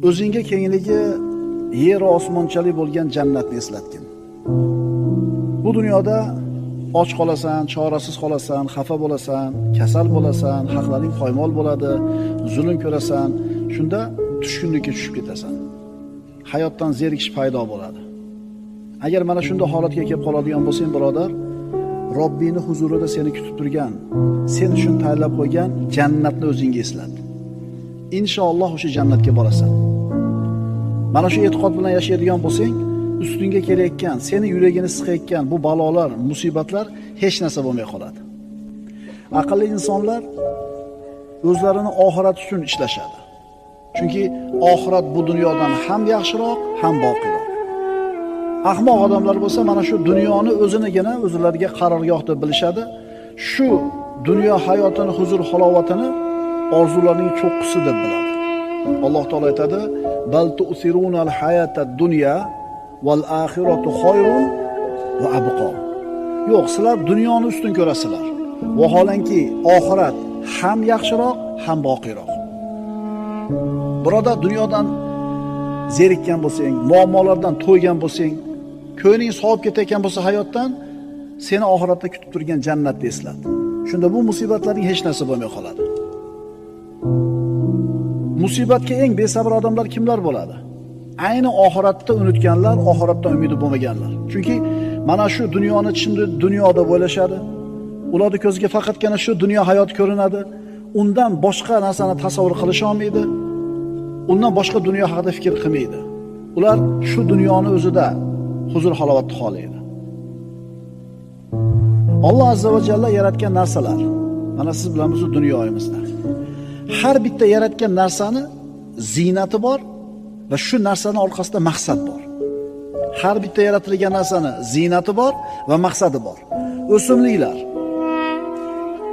O'zingga kengligi yer va osmonchalik bo'lgan jannatni eslatgin. Bu dunyoda och qolasan, chorasiz qolasan, xafa bo'lasan, kasal bo'lasan, haqlaring poymol bo'ladi, zulm ko'rasan, shunda tushkunlikka tushib ketasan. Hayotdan zerikish paydo bo'ladi. Agar mana shunda holatga kelib qoladigan bo'lsang, birodar, Robbini huzurida seni kutib turgan, sen uchun tayyorlab qo'ygan jannatni o'zingga eslat. Inshaalloh o'sha jannatga borasan. Mana shu e'tiqod bilan yashaydigan bo'lsang, ustingga kelayotgan, seni yuragini siqayotgan bu balolar, musibatlar hech narsa bo'lmay qoladi. Aqlli insonlar o'zlarini oxirat uchun ishlashadi. Chunki oxirat bu dunyodan ham yaxshiroq, ham boqiyroq. Ahmoq odamlar bo'lsa mana shu dunyoni o'zinigina o'zlariga qarorgoh deb bilishadi. Shu dunyo hayotini, huzur halovatini orzularning cho'qqisi deb biladi. Alloh taolo aytadi: "Bal tu'sirunal hayatad dunya val axiratu xoyrun va abqo." Yo'q, sizlar dunyoni ustun ko'rasizlar. Vaholanki oxirat ham yaxshiroq, ham boqiyroq. Birodar, dunyodan zerikkan bo'lsang, muammolardan to'ygan bo'lsang, ko'ngling sovib ketayotgan bo'lsa hayotdan, seni oxiratda kutib turgan jannatni eslat. Shunda bu musibatlarning hech narsa bo'lmay qoladi. Musibatga eng besabr odamlar kimlar bo'ladi? Ayni oxiratda unutganlar, oxiratdan umidi bo'lmaganlar. Chunki mana shu dunyoni chin dunyo deb o'ylashadi. Ularning ko'ziga faqatgina shu dunyo hayoti ko'rinadi. Undan boshqa narsani tasavvur qilisha olmaydi. Undan boshqa dunyo haqida fikr qilmaydi. Ular shu dunyoni o'zida huzur halovatni xohlaydi. Alloh azza va jalla yaratgan narsalar mana siz bilan biz dunyoyimizda. Har bitta yaratgan narsani ziynati bor va shu narsani orqasida maqsad bor. Har bitta yaratilgan narsani ziynati bor va maqsadi bor. O'simliklar,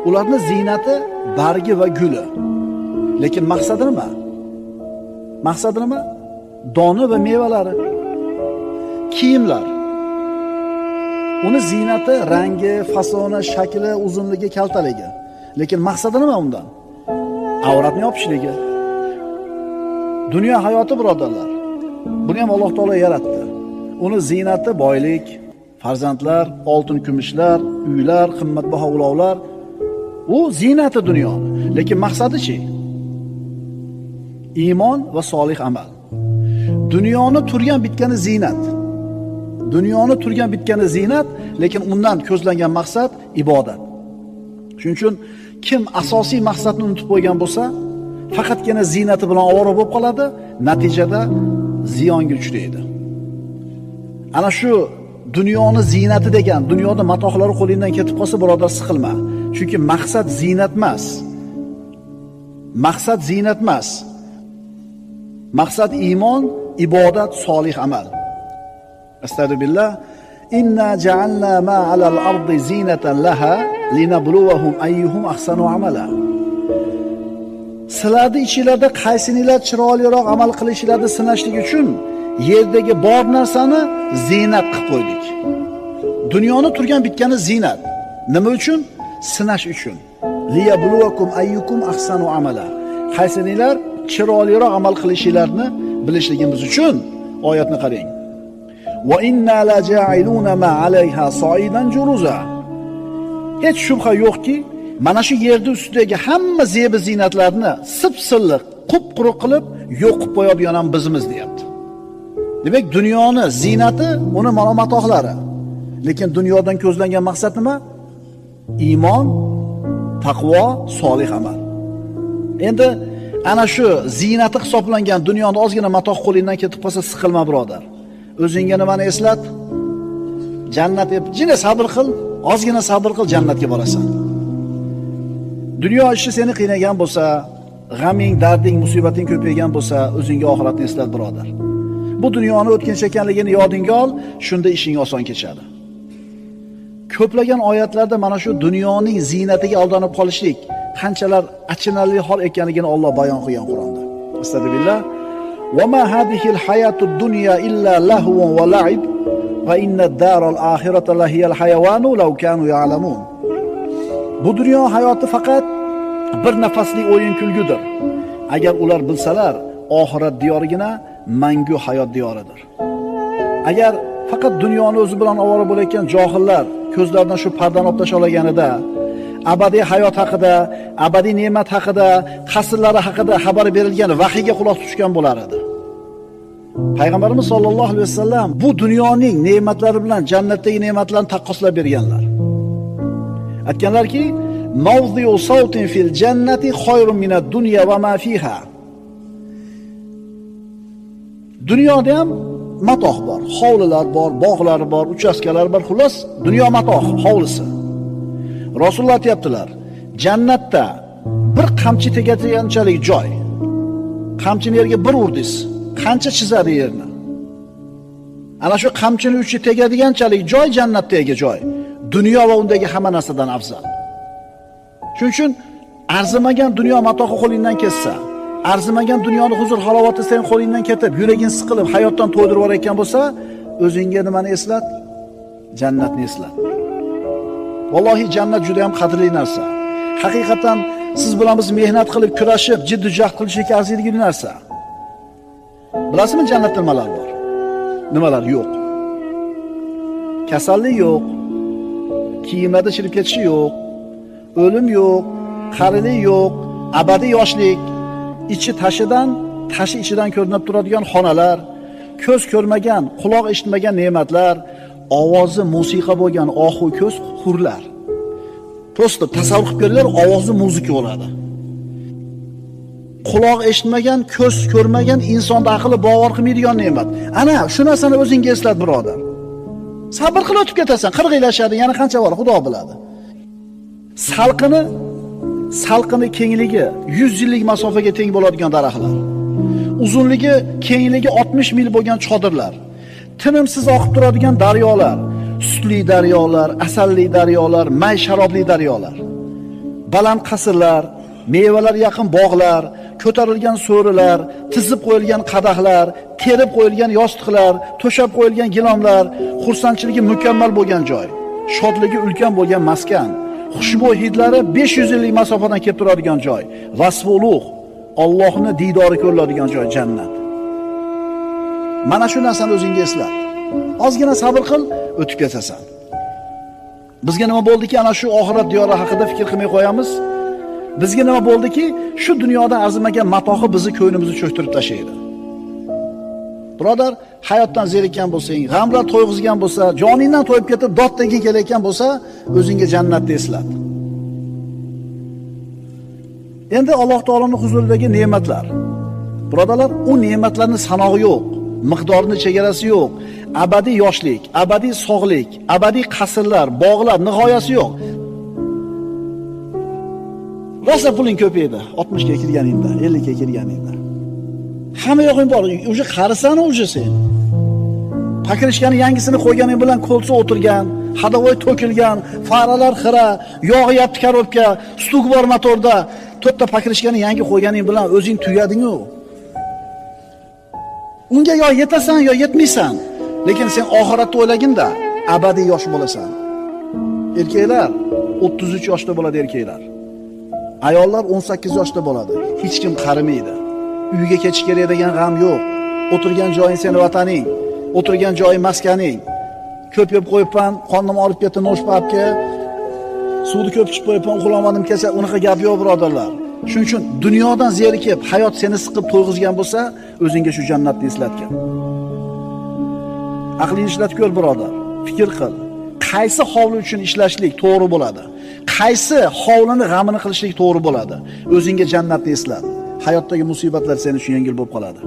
ularning ziynati bargi va guli. Lekin maqsadi nima? Maqsadi nima? Doni va mevalari. Kiyimlar. Uni ziynati rangi, fasoni, shakli, uzunligi, kaltaligi. Lekin maqsadi nima undan? Avratni yopishligi. Dunyo hayoti, birodarlar. Buni ham Alloh taolo yaratdi. Uni ziynati boylik, farzandlar, oltin kumushlar, uylar, qimmatbaho ulovlar. U ziynati dunyoni. Lekin maqsadi-chi? Iymon va solih amal. Dunyoni turgan bitgani ziynat. Dunyoni turgan bitgani ziynat, lekin undan ko'zlangan maqsad ibodat. Shuning uchun kim asosiy maqsadni unutib qo'ygan bo'lsa, faqatgina ziynati bilan ovora bo'lib qoladi, natijada ziyonga uchraydi. Ana shu dunyoni ziynati degan, dunyoda matohlari qo'lingdan ketib qolsa, birodar, siqilma. Chunki maqsad ziynat emas. Maqsad ziynat emas. Maqsad iymon, ibodat, solih amal. Astagfirullah. Inna ja'alna ma 'alal ardi zinatan laha linabluwahum ayyuhum ahsanu amala. Sizlarning ichingizda qaysininglar chiroyliroq amal qilishinglarni sinashlik uchun yerdagi bor narsani ziynat qilib qo'ydik. Dunyoni turgan bitgani ziynat. Nima uchun? Sinash uchun. Liyabluwakum ayyukum ahsanu amala. Qaysininglar chiroyliroq amal qilishinglarni bilishligimiz uchun. Oyatni qarang. Va inna la ja'iluna ma 'alayha sa'idan juruza. Hech shubha yo'qki, mana shu yerning ustidagi hamma zebi ziynatlarni sip-silliq, qup-quruq qilib yo'q qilib qo'yadigan ham bizmiz, deyapti. Demak, dunyoni ziynati uni matohlari. Lekin dunyodan ko'zlangan maqsad nima? Iymon, taqvo, solih amal. Endi ana shu ziynati hisoblangan dunyoni ozgina matoh qo'lingdan ketib qolsa, siqilma, birodar. O'zingga nimani eslat? Jannat deb jina sabr qil, ozgina sabr qil, jannatga borasan. Dunyo ishi seni qiynagan bo'lsa, g'aming, darding, musibating ko'paygan bo'lsa, o'zingga oxiratni eslat, birodar. Bu dunyoni o'tkinchi ekanligini yodingga ol, shunda ishing oson kechadi. Ko'plagan oyatlarda mana shu dunyoning ziynatiga aldanib qolishlik qanchalar achinarli hol ekanligini Alloh bayon qilgan Qur'onda. Astagfirullah. Va ma hadihil hayatud dunya illa lahvun va la'ib va inna ad-daral axirata lahiyal hayawanu law kanu ya'lamun. Bu dunyo hayoti faqat bir nafaslik o'yin kulgudir. Agar ular bilsalar, oxirat diyorigina mangu hayot diyoridir. Agar faqat dunyoni o'zi bilan ovora bo'layotgan johillar ko'zlaridan shu pardani olib tashlaganida, abadiy hayot haqida, abadiy ne'mat haqida, qasrlari haqida xabar berilgan vahiyga quloq tutgan bo'lar edi. Payg'ambarimiz sollallohu alayhi vasallam bu dunyoning ne'matlari bilan jannatdagi ne'matlarni taqqoslab berganlar. Aytganlarki, mawdi'u sawtin fil jannati khayrun minad dunya va ma fiha. Dunyoda ham matoh bor, hovlilar bor, bog'lar bor, uchastkalar bor, xullas dunyo matoh hovlisi. Rasululloh aytibdilar, jannatda bir qamchi tegadiganchalik joy. Qamchini yerga bir urdingiz, qancha chizadi yerni? Ana shu qamchini uchi tegadiganchalik joy jannatdagi joy. Dunyo va undagi hamma narsadan afzal. Shuning uchun arzimagan dunyo matohi qo'lingdan ketsa, arzimagan dunyoni huzur halovati sen qo'lingdan ketib, yuraging siqilib, hayotdan to'ydirib yuborayotgan bo'lsa, o'zingga nimani eslat? Jannatni eslat. Vallohi jannat juda ham qadrli narsa. Haqiqatan siz bilan biz mehnat qilib, kurashib, jiddiy jahd qilishga arziydigan narsa. Bilasizmi jannatda nimalar bor? Nimalar yo'q? Kasallik yo'q, kiyimlarda chirib ketishi yo'q, o'lim yo'q, qarilik yo'q, abadiy yoshlik, ichi tashidan, tashi ichidan ko'rinib turadigan xonalar, ko'z ko'rmagan, quloq eshitmagan ne'matlar, ovozi musiqa bo'lgan ohu ko'z hurlar. Prosta tasavvur qilib ko'ringlar, ovozi muzika bo'ladi. Quloq eshitmagan, ko'z ko'rmagan, insonda aqli bovar qilmaydigan ne'mat. Ana shu narsani o'zingga eslat, birodar. Sabr qilib o'tib ketasan, qirg'iylashadi, yana qancha bor, Xudo biladi. Salqini kengligi 100 yillik masofaga teng bo'ladigan daraxtlar. Uzunligi, kengligi 60 mil bo'lgan chodirlar. Tinimsiz oqib turadigan daryolar, sutli daryolar, asalli daryolar, may sharobli daryolar. Baland qasrlar, mevalar yaqin bog'lar, ko'tarilgan so'rilar, tizib qo'yilgan qadahlar, terib qo'yilgan yostiqlar, to'shab qo'yilgan gilomlar, xursandchiligi mukammal bo'lgan joy, shodligi ulkan bo'lgan maskan, xushbo'y hidlari 500 yillik masofadan kelib turadigan joy, vasfi ulug', Allohning diydori ko'riladigan joy jannat. Mana shu narsani o'zingga eslat. Ozgina sabr qil, o'tib ketasan. Bizga nima bo'ldiki, ana shu oxirat diyori haqida fikr qilmay qo'yamiz? Bizga nima bo'ldiki, shu dunyoda arzimagan matohi bizni ko'nglimizni cho'ktirib tashlaydi. Birodar, hayotdan zerikkan bo'lsang, g'amlar to'yg'izgan bo'lsa, joningdan to'yib ketib dod degin kelayotgan bo'lsa, o'zingga jannatni eslat. Endi Alloh taoloning huzuridagi ne'matlar. Birodarlar, u ne'matlarning sanog'i yo'q, miqdorini chegarasi yo'q. Abadiy yoshlik, abadiy sog'lik, abadiy qasrlar, bog'lar nihoyasi yo'q. Rosa puling ko'paydi 60 ga kirganingda, 50 ga kirganingda. Hamma yo'g'ing bor, o'sha qarisan o'sha sen. Pakrishkani yangisini qo'yganing bilan kolsa o'tirgan, hadavoy to'kilgan, faralar xira, yog'yapti korobka, stuk bor motorda. To'rtta pakrishkani yangi qo'yganing bilan o'zing tugading-u. Unga yo yetasan, yo yetmaysan. Lekin sen oxiratni o'ylaginda abadiy yosh bo'lasan. Erkaklar 33 yoshda bo'ladi erkaklar. Ayollar 18 yoshda bo'ladi. Hech kim qarimaydi. Uyga ketish kerak degan g'am yo'q. O'tirgan joying seni vataning, o'tirgan joying maskaning. Ko'p yeb qo'yibman, qonim og'rib ketdi, noshpapga. Suvni ko'p ichib qo'yibman, uxlamadim kecha, unaqa gap yo'q birodarlar. Shuning uchun dunyodan zerikib, hayot seni siqib to'yg'izgan bo'lsa, o'zingga shu jannatni eslatgin. Aqlingni ishlatib ko'r birodar, fikr qil. Qaysi hovli uchun ishlashlik to'g'ri bo'ladi? Qaysi hovlini g'amini qilishlik to'g'ri bo'ladi? O'zingga jannatni eslat. Hayotdagi musibatlar sen uchun yengil bo'lib qoladi.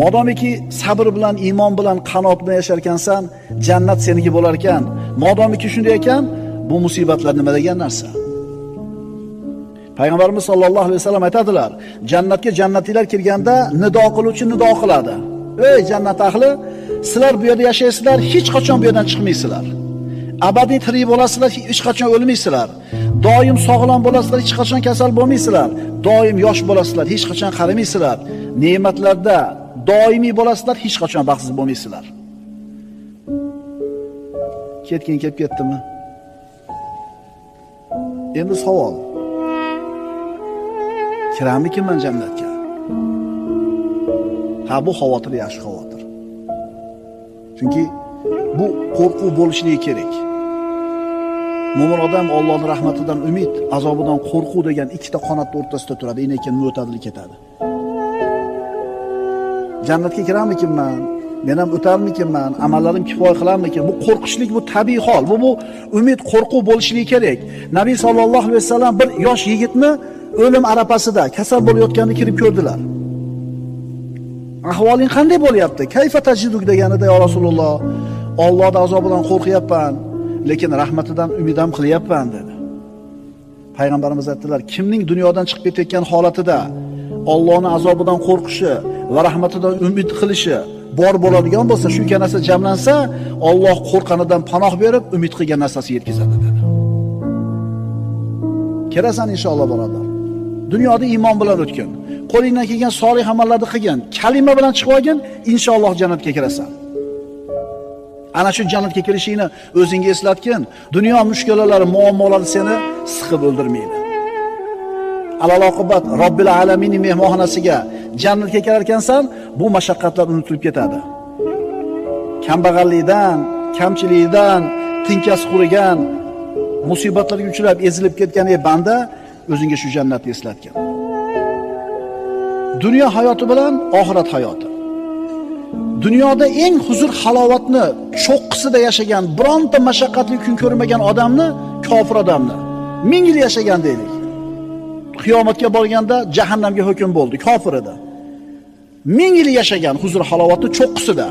Modomiki sabr bilan, iymon bilan, qanoat bilan yashar ekansan, jannat seniki bo'lar ekan. Modomiki shunday ekan, bu musibatlar nima degan narsa? Payg'ambarimiz sollallohu alayhi vasallam aytadilar, jannatga jannatiylar kirganda nido qiluvchi nido qiladi. Ey jannat ahli, sizlar bu yerda yashaysizlar, hech qachon bu yerdan chiqmaysizlar. Abadiy tirik bo'lasizlar, hech qachon o'lmaysizlar. Doim sog'lom bo'lasizlar, hech qachon kasal bo'lmaysizlar. Doim yosh bo'lasizlar, hech qachon qarimaysizlar. Ne'matlarda doimiy bo'lasizlar, hech qachon baxtsiz bo'lmaysizlar. Ketgin kelib ketdimi? Endi savol. Kiramikinman jannatga? Ha, bu xavotir yaxshi xavotir. Chunki bu qo'rquv bo'lishligi kerak. Mo'min odam Allohning rahmatidan umid, azobidan qo'rquv degan ikkita qanotning o'rtasida turadi, inekin mo'tadil ketadi. Jannatga kirarmikinman? Men ham o'tarmikinman? Amallarim kifoya qilarmikin? Bu qo'rqishlik, bu tabiiy hol. Bu umid, qo'rquv bo'lishligi kerak. Nabiy sallallohu alayhi vasallam bir yosh yigitni o'lim arafasida kasal bo'layotganini kirib ko'rdilar. Ahvoling qanday bo'lyapti? Kayfa tajiduk deganida, ya Rasululloh, Allohning azobidan qo'rqyapman, lekin rahmatidan umid ham qilyapman dedi. Payg'ambarimiz aytdilar, kimning dunyodan chiqib ketayotgan holatida Allohning azobidan qo'rqishi va rahmatidan umid qilishi bor bo'ladigan bo'lsa, shu ikki narsa jamlansa, Alloh qo'rqanidan panoh berib, umid qilgan narsasi yetkazadi dedi. Kirasan inshaalloh birodar. Dunyoda iymon bilan o'tgin. Qo'lingdan kelgan solih amallarni qilgin, kalima bilan chiqib olgin, inshaalloh jannatga kirasan. Ana shu jannatga kirishingni o'zingga eslatgin. Dunyo mushkulalari, muammolari seni siqib o'ldirmaydi. Alal oqibat Robbil alaminning mehmonxonasiga jannatga kirar ekansan, bu mashaqqatlar unutilib ketadi. Kambag'allikdan, kamchilikdan, tinkasi qurigan, musibatlarga uchrab ezilib ketgan ey banda, o'zingga shu jannatni eslatgin. Dunyo hayoti bilan oxirat hayoti. Dunyoda eng huzur halovatni cho'qqisida yashagan, bironta mashaqqatli kun ko'rmagan odamni, kofir odamni 1000 yil yashagan deylik. Qiyomatga borganda jahannamga hukm bo'ldi, kofir edi. 1000 yil yashagan huzur halovatni cho'qqisida.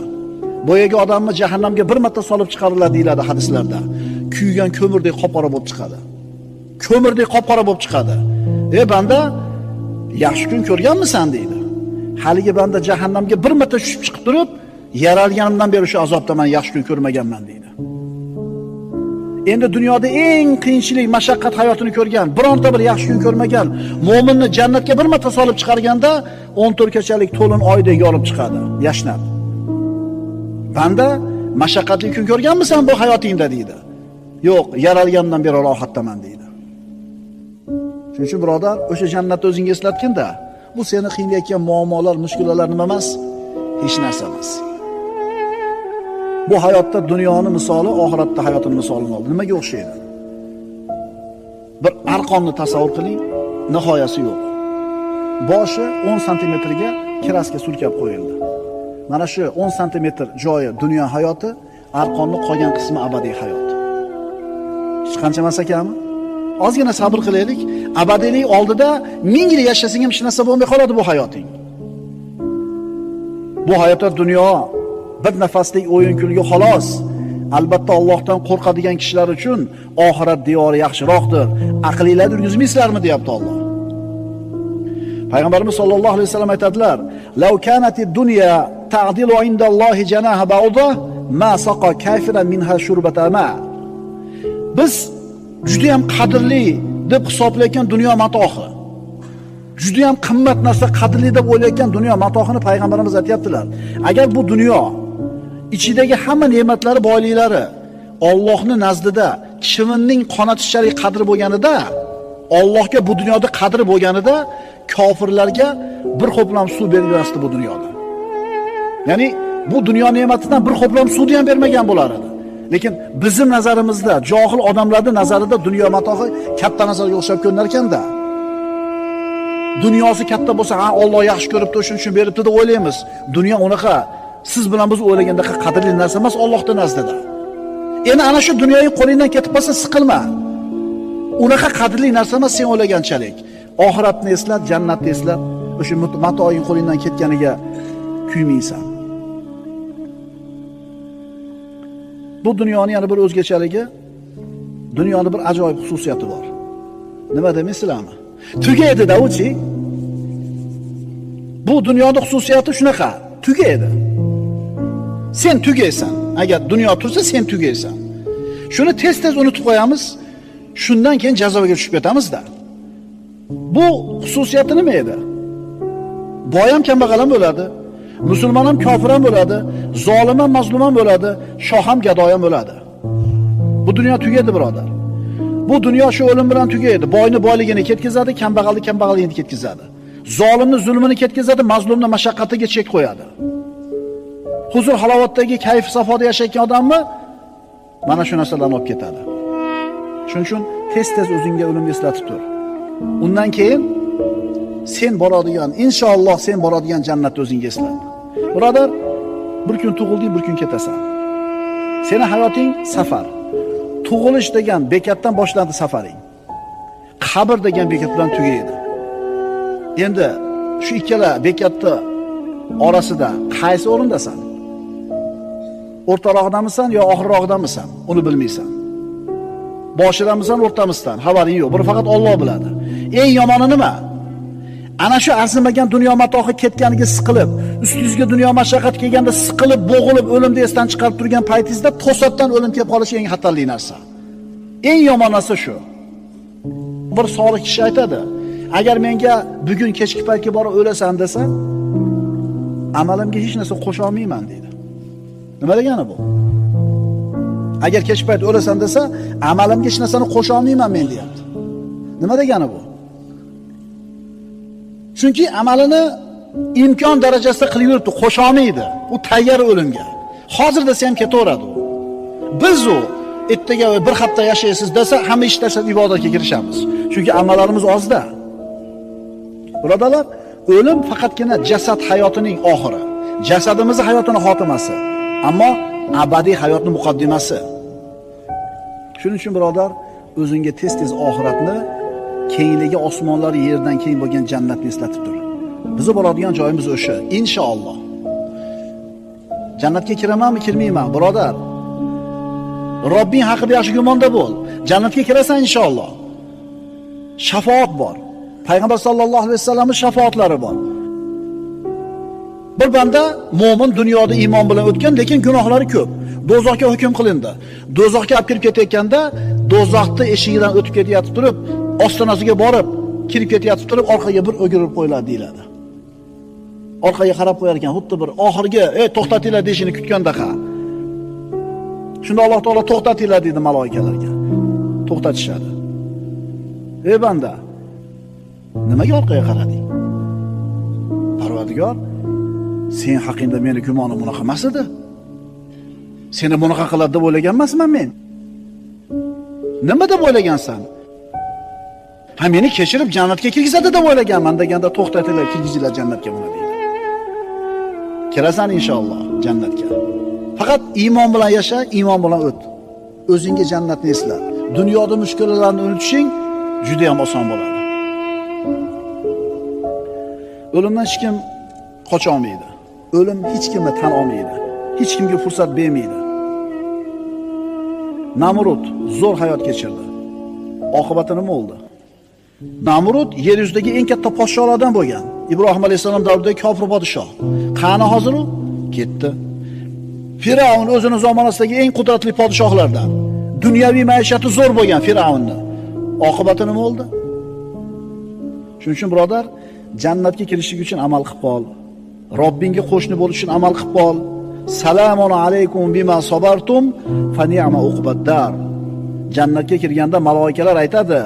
Boyagi odamni jahannamga bir marta solib chiqariladi deyiladi hadislarda. Kuygan ko'mirdek qop-qora bo'lib chiqadi. Ko'mirdek qop-qora bo'lib chiqadi. Ey banda, yaxshi kun ko'rganmisan deydi. Haligi banda jahannamga bir marta tushib chiqib turib, yaralganimdan beri shu azobda men yaxshi kun ko'rmaganman deydi. Endi dunyoda eng qiyinchilik, mashaqqat hayotini ko'rgan, bironta bir yaxshi kun ko'rmagan mo'minni jannatga bir marta solib chiqarganda 14 kechalik to'lin oydek yorib chiqadi, yashnab. Banda, mashaqqatli kun ko'rganmisan bu hayotingda deydi. Yo'q, yaralganimdan beri rohatdaman deydi. Shuning uchun birodar, o'sha jannatni o'zingga eslatgin-da. Bu seni qiynayotgan muammolar, mushkulalar nima emas? Hech narsa emas. Bu hayotda dunyoni misoli, oxiratda hayotning misolini oldi. Nimaga o'xshaydi? Bir arqonni tasavvur qiling, nihoyasi yo'q. Boshi 10 santimetrga kraska surkab qo'yildi. Mana shu 10 santimetr joyi dunyo hayoti, arqonning qolgan qismi abadiy hayot. Hech qancha emas ekanmi? Ozgina sabr qilaylik. Abadiylik oldida 1000 yil yashasang ham hech narsa bo'lmay qoladi bu hayoting. Bu hayotda dunyo bir nafaslik o'yin kulgi xolos. Albatta Allohdan qo'rqadigan kishilar uchun oxirat diyori yaxshiroqdir. Aqlinglarni yurgizmaysizlarmi deyapti Alloh. Payg'ambarimiz sollallohu alayhi vasallam aytadilar: "Law kanatid dunya ta'dilu indallohi janaha ba'uda ma saqa kafiran minha shurbata ma." Biz juda ham qadrli deb hisoblayotgan dunyo matohi, juda ham qimmat narsa, qadrli deb o'ylayotgan dunyo matohini payg'ambarimiz aytayaptilar. Agar bu dunyo ichidagi hamma ne'matlari, boyliklari Allohning nazdida chivinning qonatichalik qadri bo'lganida, Allohga bu dunyoda qadri bo'lganida kofirlarga bir ho'plam suv bermasdi bu dunyoda. Ya'ni bu dunyo ne'matidan bir ho'plam suvni ham bermagan bo'lar edi. Lekin bizim nazarimizda, johil odamlarning nazarida dunyo matohi katta narsaga o'xshab ko'rinar ekanda. Dunyosi katta bo'lsa, ha, Alloh yaxshi ko'ribdi, shuning uchun beribdi deb o'ylaymiz. Dunyo unaqa siz bilan biz o'ylagandaqa qadrli narsa emas Allohning nazdida. Endi ana shu dunyoning qo'lingdan ketib qolsa siqilma. Unaqa qadrli narsa emas sen o'ylaganchalik. Oxiratni eslat, jannatni eslat, o'sha matoing qo'lingdan ketganiga kuymaysan. Bu dunyoning yana bir o'zgachaligi, dunyoning bir ajoyib xususiyati bor. Nima demaysizlarmi? Tugaydi-da uchi. Bu dunyoning xususiyati shunaqa, tugaydi. Sen tugaysan. Agar dunyo tursa sen tugaysan. Shuni tez-tez unutib qo'yamiz. Shundan keyin jazoga tushib ketamiz-da. Bu xususiyati nima edi? Boy ham kambag'al ham bo'ladi, musulmon ham kofir ham bo'ladi, zolim ham mazlum ham bo'ladi, shoh ham gado ham bo'ladi. Bu dunyo tugaydi birodar. Bu dunyo shu o'lim bilan tugaydi. Boyni boyligini ketkazadi, kambag'alni kambag'alligini ketkazadi. Zolimni zulmini ketkazadi, mazlumni mashaqqatiga chek qo'yadi. Huzur halovatdagi kayf safoda yashayotgan odamni mana shu narsalarni olib ketadi. Shuning uchun tez-tez o'zingga o'limni eslatib tur. Undan keyin sen boradigan, inshaalloh sen boradigan jannatni o'zingga eslat. Birodar, bir kun tug'ilding, bir kun ketasan. Seni hayoting safar. Tug'ilish degan bekatdan boshlandi safaring. Qabr degan bekat bilan tugaydi. Endi shu ikkala bekatni orasida qaysi o'rindasan? O'rtarog'idamisan yo oxirrog'idamisan? Uni bilmaysan. Boshidamisan, o'rtamizdan, xabaring yo'q. Buni faqat Alloh biladi. Eng yomoni nima? Ana shu arzimagan dunyo matohi ketganiga siqilib, ustingizga dunyo mashaqqati kelganda siqilib, bo'g'ilib, o'limni esdan chiqarib turgan paytingizda to'satdan o'lim kelib qolishi eng xatarli narsa. Eng yomon narsa shu. Bir solih kishi aytadi, agar menga bugun kechki paytga borib o'lasan desa, amalimga hech narsa qo'sha olmayman deydi. Nima degani bu? Agar kechki payt o'lasan desa, amalimga hech narsani qo'sha olmayman men deyapti. Nima degani bu? Chunki amalini imkon darajasida qilib yuribdi, qo'sha olmaydi. U tayyor o'limga. Hozir desa ham ketaveradi u. Biz u ertaga bir hafta yashaysiz desa, hamma ish tashlab ibodatga kirishamiz. Chunki amallarimiz ozda. Birodarlar, o'lim faqatgina jasad hayotining oxiri, jasadimizning hayotini xotimasi, ammo abadiy hayotning muqaddimasi. Shuning uchun birodar, o'zingga tez-tez oxiratni, kengligi osmonlar yerdan keng bo'lgan jannatni eslatib tur. Bizni boradigan joyimiz o'sha, inshaalloh. Jannatga kiramanmi, kirmayman, birodar? Robbing haqida yaxshi gumonda bo'l. Jannatga kirasan inshaalloh. Shafoat bor. Payg'ambar sallallohu alayhi vasallamning shafoatlari bor. Bir banda mo'min dunyoda iymon bilan o'tgan, lekin gunohlari ko'p. Do'zaxga hukm qilindi. Do'zaxga olib kirib ketayotganda, do'zaxni eshigidan o'tib ketayotib turib, ostonasiga borib, kirib ketayotib turib, orqaga bir o'girib qo'yiladi deyiladi. Orqaga qarab qo'yar ekan, xuddi bir oxirgi, "Ey, to'xtatinglar" deyishini kutgandaqa. Shunda Alloh taolo to'xtatinglar deydi maloikalarga. To'xtatishadi. Ey banda, nimaga orqaga qarading? Parvardigor, sen haqingda meni gumonim bunaqa emas edi. Seni bunaqa qiladi deb o'ylagan emasman men. Nima deb o'ylagansan? Ha, meni kechirib jannatga kirgizadi deb o'ylaganman deganda to'xtatinglar, kirgizinglar jannatga buni deydi. Kirasan inshaalloh jannatga. Faqat iymon bilan yasha, iymon bilan o't. O'zingga jannatni esla. Dunyoda mushkulalarni unutishing juda ham oson bo'ladi. O'limdan hech kim qocha olmaydi. O'lim hech kimni tan olmaydi. Hech kimga fursat bermaydi. Namrud zo'r hayot kechirdi. Oqibati nima bo'ldi? Namrud yer yuzidagi eng katta podsholardan bo'lgan. Ibrohim alayhisalom davridagi kofir podshoh. Qani hozir u? Ketdi. Firavn o'zini zamonasidagi eng qudratli podshohlardan. Dunyoviy maishati zo'r bo'lgan Firavnni. Oqibati nima bo'ldi? Shuning uchun birodar, jannatga kirishlik uchun amal qilib qol. Robbingga qo'shni bo'lish uchun amal qilib qol. Salamun alaykum bima sabartum fa ni'ma uqbaddar. Jannatga kirganda maloikalar aytadi: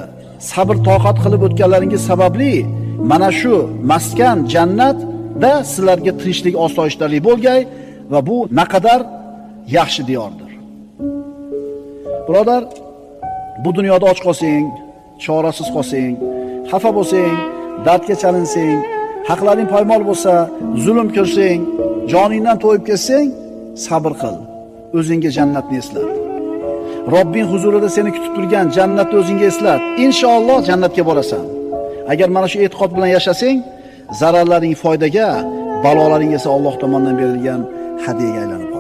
sabr toqat qilib o'tganlaringiz sababli mana shu maskan jannatda sizlarga tinchlik, osoyishtalik bo'lgay va bu naqadar yaxshi diyordir. Birodar, bu dunyoda och qolsang, chorasiz qolsang, xafa bo'lsang, dardga chalinsang, haqlaring poymol bo'lsa, zulm ko'rsang, joningdan to'yib ketsang, sabr qil. O'zingga jannatni eslat. Robbing huzurida seni kutib turgan jannatni o'zingga eslat. Inshaalloh jannatga borasan. Agar mana shu e'tiqod bilan yashasang, zararlaring foydaga, balolaring esa Alloh tomonidan berilgan hadiyaga aylanadi.